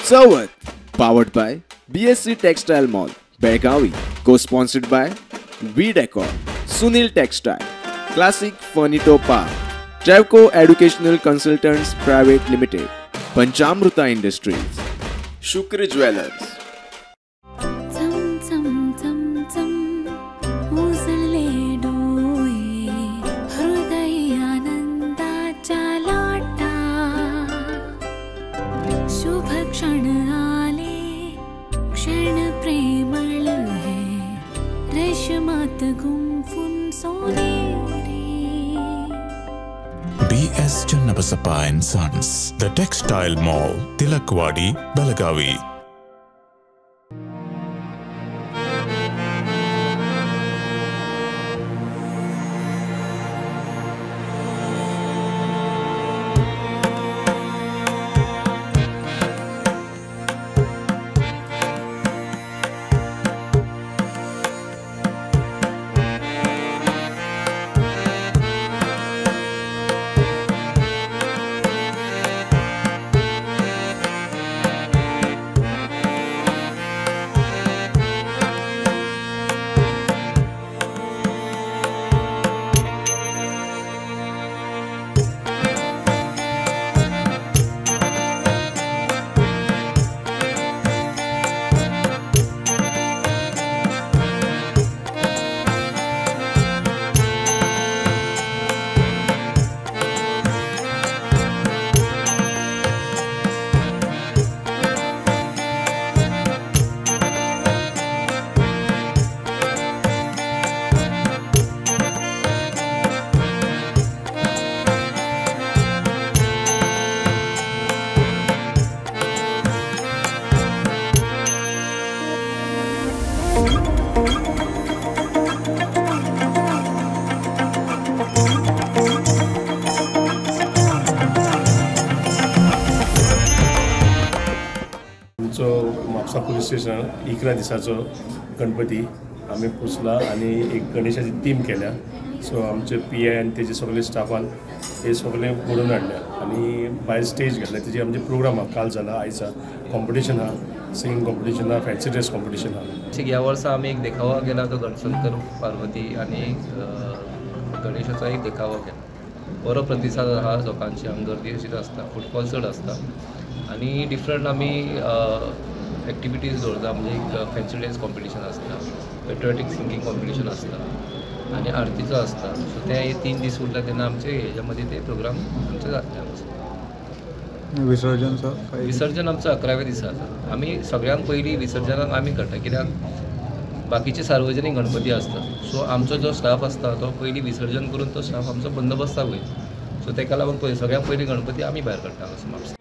Chavath, powered by BSC textile mall, Belagavi, co-sponsored by V Decor, Sunil textile, classic furniture park, Travco educational consultants private limited, Panchamruta industries, Shukra jewellers. क्षण आले क्षण प्रेमळ हे रेशमात गुंफून सोनेरी. B.S. Channabasappa and Sons, The Textile Mall, Tilakwadi, Belagavi. आमचो Mapusa police station 11 दिसाचो गणपती आमी पुसला आनी एक गणेशाची थीम केल्या. सो आमचे पी I आनी तेजे सगळे स्टाफान हे सगळे घडोवन हाडल्या आनी भायर स्टेज घातल्या. तेजे आमचे प्रोग्राम आहा, काल जाला, आयज कॉम्पिटिशन आहा, सिंगींग कॉम्पिटिशन आहा, फॅन्सी ड्रेस कॉम्पिटिशन आहा. ह्या वर्सा आमी एक देखावो केला तो गणशंकर पार्वती आनी गणेशाचो एक देखावो केला. बरो प्रतिसाद आहा लोकांची, हांगा गर्दी अशीच आसता, फुटफॉल चड आसता आनी डिफरंट आमी एक्टिविटीज दवरता. म्हणजे एक फॅन्सी ड्रेस कॉम्पिटिशन आसता, पेट्रियोटीक सिंगींग कॉम्पिटिशन आसता आनी आरतीचो आसता. सो ते 3 दीस उरता तेन्ना आमचे हेज्या मदीं ते प्रोग्राम आमचे जातले. आमचें विसर्जन विसर्जन आमचो 11व्या दिसा जाता. आमी सगळ्यांत पयलीं विसर्जनाक आमी करता, कित्याक बाकीचे सार्वजनीक गणपती आसता. सो आमचो जो स्टाफ आसता तो पयलीं विसर्जन करून तो स्टाफ आमचो बंदोबस्ताक वयता. सो तेका लागून पयलीं सगळ्यांत पयलीं गणपती आमी भायर काडटा हांगासर म्हापसा.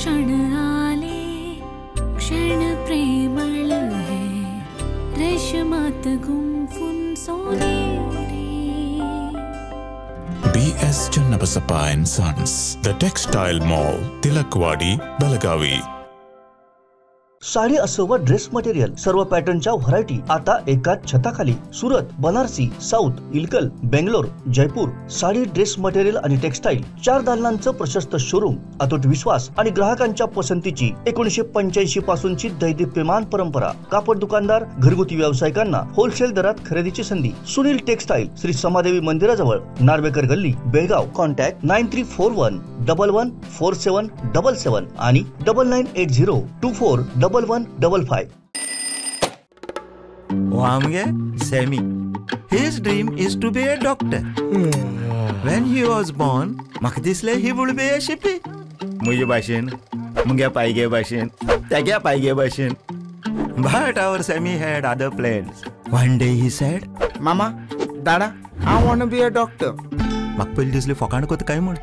क्षण आले, क्षण प्रेमळ हे, रेशमात गुंफून सोनेरी. B.S. Channabasappa and Sons, The Textile Mall, Tilakwadi, Belagavi. Sari असो व ड्रेस मटेरियल, सर्व पॅटर्नच्या व्हरायटी आता एकाच छताखाली. Surat, Banarasi, south, Ilkal, Bangalore, Jaipur. Sari, dress material आणि टेक्सटाईल 4 दालनांचं प्रशस्त शोरूम. अतूट विश्वास आणि ग्राहकांच्या पसंतीची 1985 पासूनची दैदिप्यमान परंपरा. कापड दुकानदार, घरगुती व्यावसायिकांना होलसेल दरात खरेदीची संधी. सुनील टेक्सटाईल, श्री समादेवी मंदिराजवळ, नार्वेकर गल्ली, बेळगाव. कॉन्टॅक्ट 9341 11 47 77 आणि 9980 24 11 55. Wamge Sammy. His dream is to be a doctor. When he was born, म्हाका दिसलें he would be a shippy. मुजे भाशेन, मुगे पायगे भाशेन, तेगे पायगे भाशेन. But our Sammy had other plans. One day he said, Mama, Dada, I want to be a doctor. म्हाका पयलीं दिसलें फोकाण कोता काय म्हूण.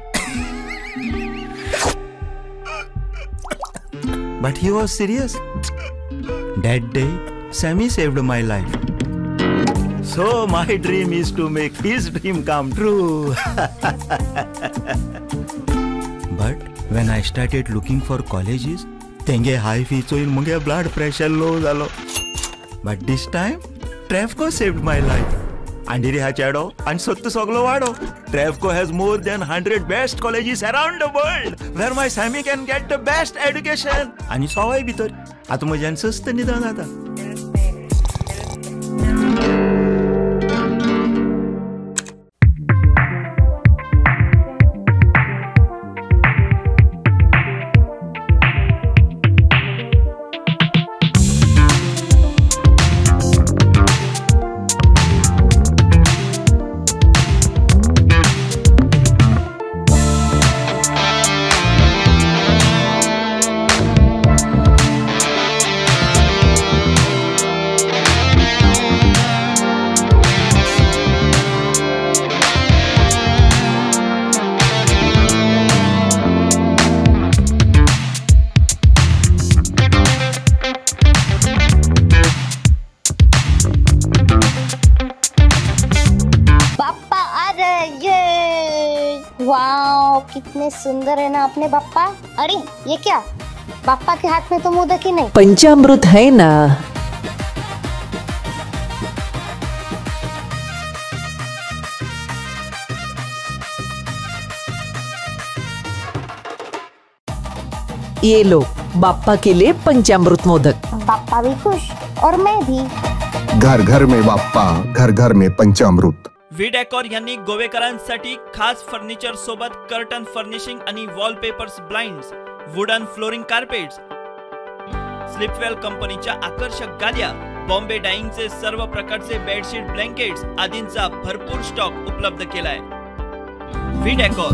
But he was serious. That day, Sammy saved my life. So my dream is to make his dream come true. But when I started looking for colleges, tenge high fee choyin muge blood pressure low zalo. But this time, Trafco saved my life. Andiri ha chado and sottu soglo vado. Trafco has more than 100 best colleges around the world where my Sammy can get the best education. आणि सवाय भितर आता म्हज्यान सस्त निदान आता. कितने सुंदर है ना अपने बाप्पा. अरे ये क्या, बाप्पा के हाथ में तो मोदक ही नहीं. पंचामृत है ना. ये लो बाप्पा के लिए पंचामृत मोदक. बाप्पा भी खुश और मैं भी. घर घर में बाप्पा, घर घर में पंचामृत. व्ही डेकॉर यांनी गोवेकरांसाठी खास फर्निचर सोबत कर्टन फर्निशिंग आणि wallpapers, blinds, wooden flooring, carpets, Sleepwell कंपनीच्या आकर्षक गाद्या, बॉम्बे डाईंगचे सर्व प्रकारचे बेडशीट, ब्लँकेट्स आदींचा भरपूर स्टॉक उपलब्ध केलाय. V decor.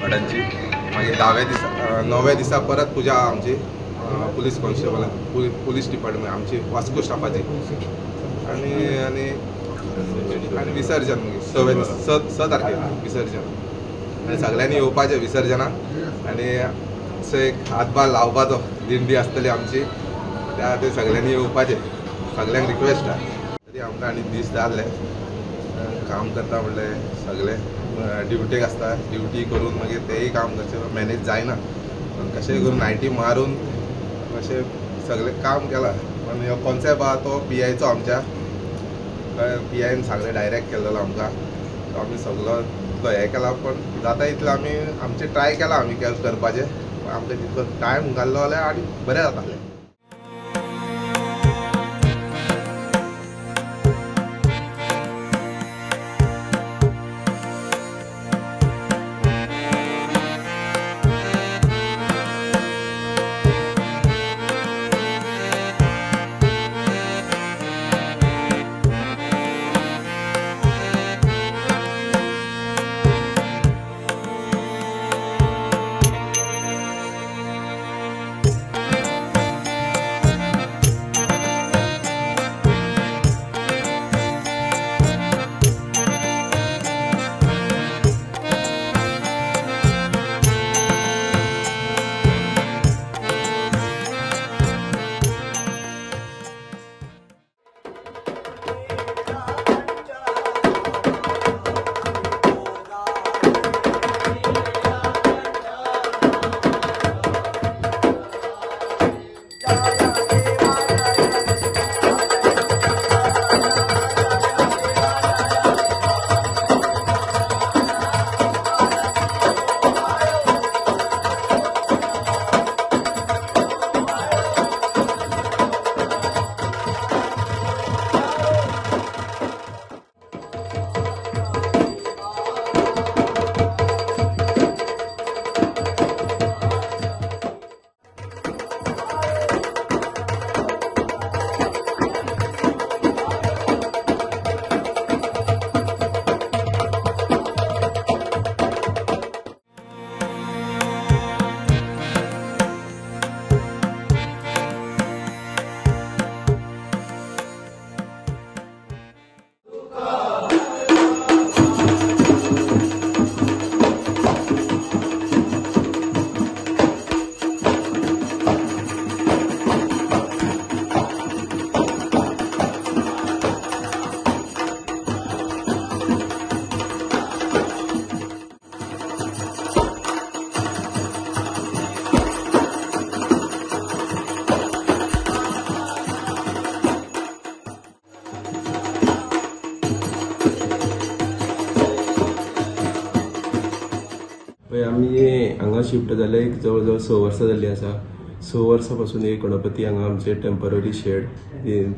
भटांची. मागीर धाव्या दिसा णव्या दिसा परत पुजा आमची पुलीस कॉन्स्टेबल पुलीस डिपार्टमेंट आमची वास्को स्टाफाची आनी आनी आनी विसर्जन मागीर सव्या दिसा 6 तारखेक विसर्जन आनी सगळ्यांनी येवपाचें विसर्जनाक आनी असो एक हातभार लावपाचो. दिंडी आसतली आमची त्या खातीर सगळ्यांनी येवपाचें, सगळ्यांक रिक्वेस्ट आसा. तरी आमकां आनी दीस जाल्ले काम करता म्हणल्यार सगळे ड्युटेक आसता, ड्युटी करून मागीर तेय काम करचें मॅनेज जायना, पण कशेंय करून नायटी मारून अशें सगळें काम केलां. पण हो कॉन्सेप्ट आहा तो पी आयचो, आमच्या पी आयन सगळें डायरेक्ट केल्लो आमकां, सो आमी सगळो तितलो हें केला. पण जाता इतलें आमी आमचें ट्राय केलां आमी करपाचें, पण आमकां तितलो टायम घाल्लो जाल्यार आनी बरें जातालें. आमी हांगा शिफ्ट जाले एक जवळ जवळ 6 वर्सां जाल्लीं आसा. 6 वर्सां पासून एक गणपती हांगा आमचे टेंपररी शेड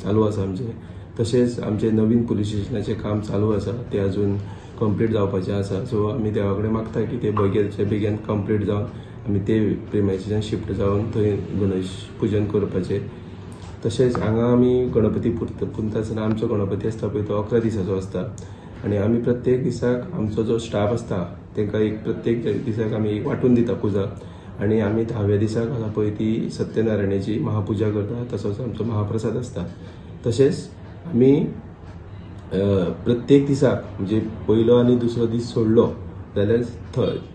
चालू आसा आमचें. तशेंच आमचें नवीन पुलीस स्टेशनाचें काम चालू आसा, तें अजून कंप्लीट जावपाचें आसा. सो आमी देवा कडेन मागता की तें बेगीनच्या बेगीन कंप्लीट जावन आमी ते प्रिमायसीसान शिफ्ट जावन थंय गणेश पुजन करपाचें. तशेंच हांगा आमी गणपती पुंता आसतना आमचो गणपती आसता पळय तो 11 दिसाचो आसता आनी आमी प्रत्येक दिसाक आमचो जो स्टाफ आसता तांकां एक प्रत्येक दिसाक आमी एक वांटून दिता पुजा आनी आमी धाव्या दिसाक आसा पळय ती सत्यनारायणाची महापुजा करता, तसोच आमचो महाप्रसाद आसता. तशेंच आमी प्रत्येक दिसाक म्हणजे पयलो आनी दुसरो दीस सोडलो जाल्यार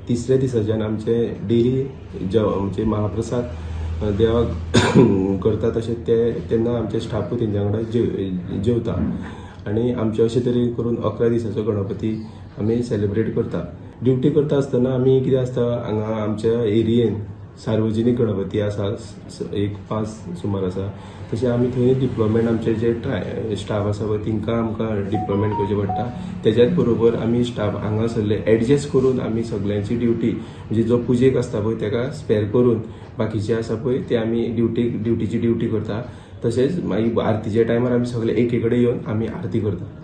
तिसऱ्या दिसाच्यान आमचे डेली आमचे महाप्रसाद देवाक करता. तशें ते तेन्ना आमचे स्टाफूय तेंच्या वांगडा जेवता आनी आमचे अशे तरेन करून 11 दिसाचो गणपती आमी सेलिब्रेट करता. ड्युटी करता आसतना आमी कितें आसता हांगा आमच्या एरियेन सार्वजनीक गणपती आसा एक 5 सुमार आसा, तशें आमी थंय डिप्लॉयमेंट आमचे जे स्टाफ आसा पळय तांकां आमकां डिप्लॉयमेंट करचें पडटा. तेज्याच बरोबर आमी स्टाफ हांगासरले एडजस्ट करून आमी सगळ्यांची ड्युटी म्हणजे जो पुजेक आसता पळय ताका स्पेर करून बाकीचे आसा पळय ते आमी ड्युटीची ड्युटी करता. तशेंच मागीर आरतीच्या टायमार आमी सगळे एके कडेन येवन आमी आरती करता.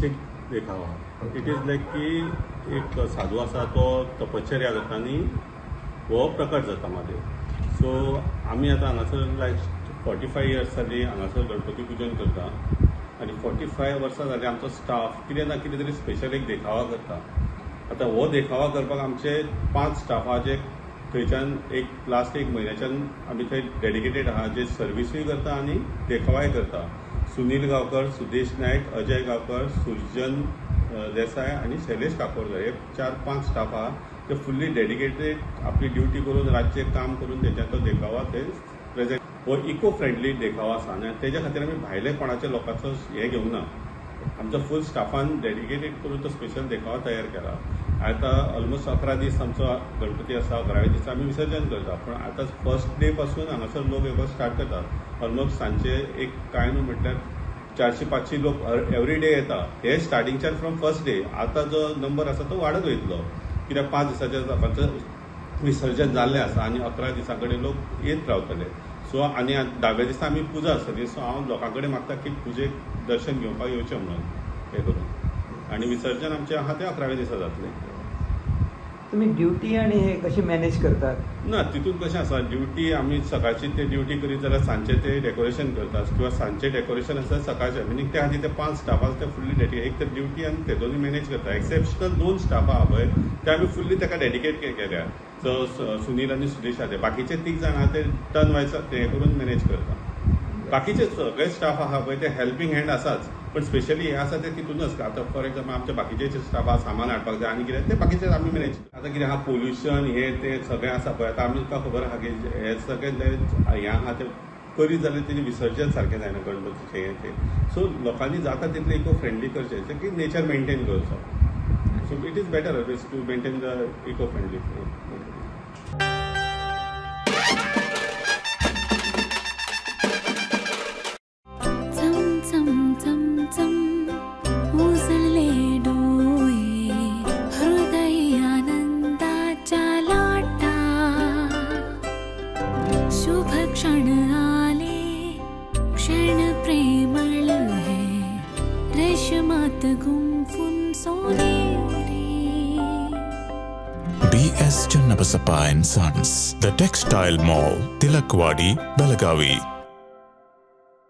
बेसीक देखावा. It is लायक की एक साधू आसा तो तपश्चर्या करता आनी हो प्रकट जाता म्हादेव. सो आमी आतां हांगासर लायक 45 इयर्स जाली हांगासर गणपती पुजन करता आनी 45 वर्सां जाली आमचो स्टाफ कितें ना कितें तरी स्पेशल एक देखावा करता. आतां हो देखावा करपाक आमचे 5 स्टाफा जे थंयच्यान एक लास्ट एक म्हयन्याच्यान आमी थंय डेडिकेटेड आहा, जे सर्विसूय करता आनी देखावाय करता. सुनील गांवकर, सुदेश नायक, अजय गांवकर, सुरजन देसाय आनी शैलेश काकोडकर हे 4-5 स्टाफ आहा ते फुल्ली डेडिकेटेड आपली ड्युटी करून रातचें काम करून तेंच्यान तो देखावा थंय प्रेजेंट. हो इको फ्रेंडली देखावा आसा आनी तेज्या खातीर आमी भायले कोणाच्या लोकांचो हें घेवंक ना. आमचो फूल स्टाफान डेडिकेटेड करून तो स्पेशल देखावा तयार केला. आतां ऑलमोस्ट 11 दीस आमचो गणपती आसा, 11व्या दिसा आमी विसर्जन करता. पूण आतां फर्स्ट डे पासून हांगासर लोक येवपाक स्टार्ट करतात. ऑलमोस्ट सांजचे एक कांय न्हू म्हटल्यार 400-500 लोक एवरी डे येता. हे स्टार्टिंगच्यान फ्रॉम फर्स्ट डे आतां जो नंबर आसा तो वाडत वयतलो, कित्याक 5 दिसाच्या लोकांचें विसर्जन जाल्लें आसा आनी 11 दिसां कडेन लोक येत रावतले. सो आनी 10व्या दिसा आमी पुजा आसतली. सो हांव लोकां कडेन मागता की पुजेक दर्शन घेवपाक येवचें म्हणून हें करून, आनी विसर्जन आमचें आहा तें 11व्या दिसा जातलें. तुमी ड्युटी आनी हे कशी मॅनेज करतात? ना, तितून कशें आसा, ड्युटी आमी सकाळची ते ड्युटी करीत जाल्यार सांजचे ते डेकोरेशन करतात किंवा सांजचें डेकोरेशन आसा सकाळचें, मिनींग त्या खातीर ते 5 स्टाफ आसा ते फुल्ली डेडिकेट. एक तर ड्युटी आनी ते दोनूय मॅनेज करता. एक्सेप्शनल 2 स्टाफ आहा पळय ते आमी फुल्ली ताका डेडिकेट केल्या. सो सुनील आनी सुदेश आहा ते, बाकीचे 3 जाण आहा ते टर्न वायज ते करून मॅनेज करता. बाकीचे सगळे स्टाफ आहा पळय ते हेल्पींग हँड आसाच, पण स्पेशली हे आसा ते तितूनच. आतां फॉर एक्झाम्पल आमच्या बाकीचे स्टाफ आहा सामान हाडपाक जाय आनी कितें ते बाकीचे आमी मॅनेज. आतां कितें आहा पोल्युशन हे ते सगळें आसा पळय, आतां आमकां खबर आहा की हे सगळें हें आहा तें करीत जाल्यार तेजें विसर्जन सारकें जायना गणपतीचें हें तें. सो लोकांनी जाता तितलें इको फ्रेंडली करचें की नेचर मेनटेन करचो. So it is better always to maintain the eco friendly. क्षण आले क्षण प्रेमळ है रेशमात गुंफून सोनेरी. B.S. Channabasappa and Sons, The Textile Mall, Tilakwadi, Belagavi.